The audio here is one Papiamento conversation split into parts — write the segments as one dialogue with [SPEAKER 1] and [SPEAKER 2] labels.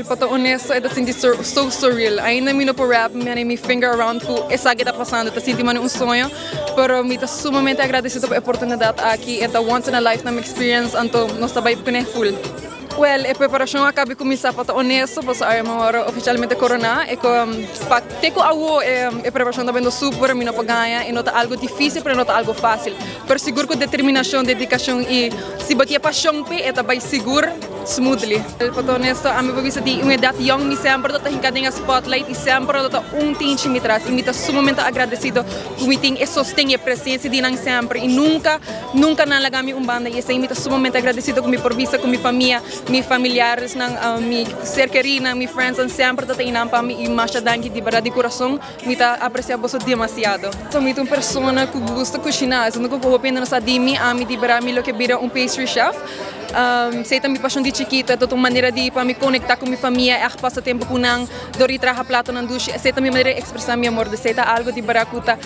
[SPEAKER 1] Pa ta honesto, e ta sinti so surreal. Ainda mi no por wrap mi finger around cu esaki ta pasando. Ta sinti manera un soño, pero mi ta sumamente agradecido pa e oportunidad aki. E ta once in a lifetime experience, anto nos ta bay pone full. Well, e preparacion a caba di cuminsa, pa ta honesto, pasobra mi a oficialmente corona. E pa te cu awo e preparacion ta bayendo super, mi no por gaña, y no ta algo dificil, pero no ta algo facil. Pero sigur cu determinacion, dedicacion y si bo tin pasion p'e, e ta bay sigur smoothly. Pa ta honesto, ami por bisa di un edad young mi semper ta hinca den spotlight y semper ta un team mi tras y mi ta sumamente agradecido cu mi tin e sosten y e presencia di nan semper y nunca, nunca nan laga mi un banda y esey mi ta sumamente agradecido cu mi por bisa cu mi famia, mi familiares, nan, mi ser querido, mi friends nan semper ta nan pa mi y masha danki di berdad, di curason, mi ta aprecia boso demasiado. So, mi ta un persona cu gusta cushina, so no cu hopi no sa di mi, ami di berdad mi lo ke bira un pastry chef. Esey ta mi pasion di chikito, ta un manera di pa mi conecta cu mi famia, echt pasa tempo cu nan, dor di traha plato nan dushi, esey ta mi manera di expresa mi amor, esey ta algo di berdad cu ta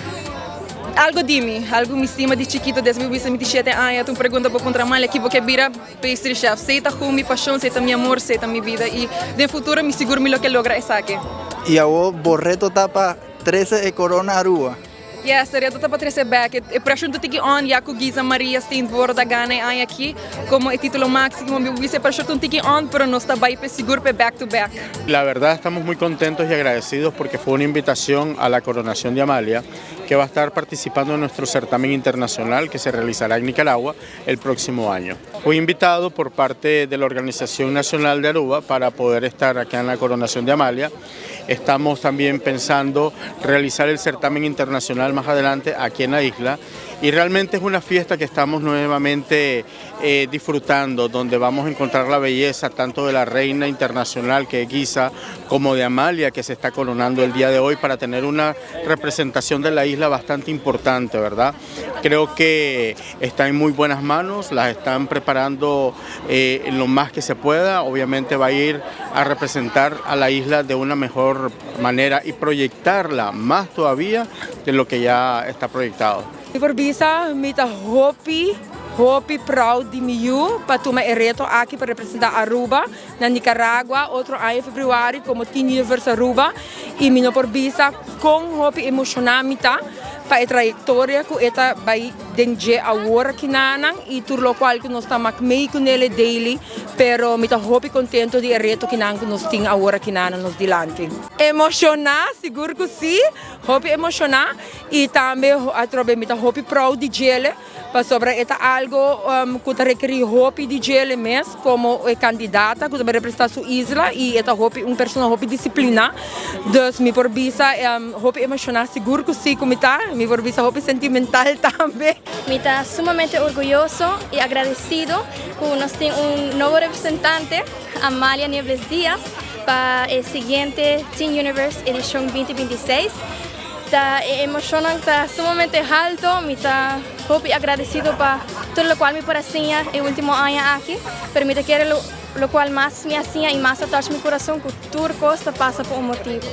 [SPEAKER 1] algo di mi, algo mi stima di chikito, desde mi bisa mi di 7 aña, un pregunta bo contra mal, aki bo ke bira pastry chef. Esey ta mi pasion, esey ta mi amor, esey ta mi bida y den futuro mi sigur mi lo ke logra esaki.
[SPEAKER 2] Y awor bo reto ta pa trece e corona Aruba.
[SPEAKER 1] Yes, e reto ta pa trece back. E pressure ta tiki on, ya cu Giza Maria Steenvoorde a gana aki como e titulo maximo. Mi e pressure ta tiki on, pero nos ta bay sigur pa back to back.
[SPEAKER 3] La verdad, estamos muy contentos y agradecidos porque fue una invitación a la coronación de Amalia, que va a estar participando en nuestro certamen internacional que se realizará en Nicaragua el próximo año. Fui invitado por parte de la Organización Nacional de Aruba para poder estar acá en la coronación de Amalia. Estamos también pensando realizar el certamen internacional más adelante aquí en la isla y realmente es una fiesta que estamos nuevamente disfrutando, donde vamos a encontrar la belleza tanto de la reina internacional, que es Giza, como de Amalia, que se está coronando el día de hoy para tener una representación de la isla bastante importante, ¿verdad? Creo que está en muy buenas manos, las están preparando lo más que se pueda. Obviamente va a ir a representar a la isla de una mejor manera y proyectarla más todavía de lo que ya está proyectado.
[SPEAKER 4] Mi por bisa, mi ta hopi, hopi proud di mi yiu pa tuma e reto aki pa representa Aruba na Nicaragua otro aña februari como Teen Universe Aruba y mi no por bisa con hopi emociona mi ta pa e trayectoria cu e ta bay den dje awor aki nan y tur locual cu nos ta mak mee cu nele daily, pero mi ta hopi contento di e reto cu nan nos tin awor aki nan nos dilanti. Emociona, sigur cu si, hopi emociona y tambe atrobe mi ta hopi proud di djele pasobra e ta algo cu ta rekeri hopi di djele mes como candidata cu ta representa su isla y e ta hopi un persona hopi disciplina. Dus mi por bisa hopi emociona sigur cu si cu mi ta, mi por bisa hopi sentimental tambe.
[SPEAKER 5] Mi ta sumamente orguyoso y agradecido cu nos tin un nobo representante, Amalia Niebles Diaz, pa e siguiente Teen Universe edicion 2026. Ta emocion ta sumamente halto, mi ta hopi agradecido pa tur locual mi por a siña e ultimo aña aki, pero mi ta kere locual mas mi a siña y mas a touch mi curason, cu tur cos ta pasa pa un motibo.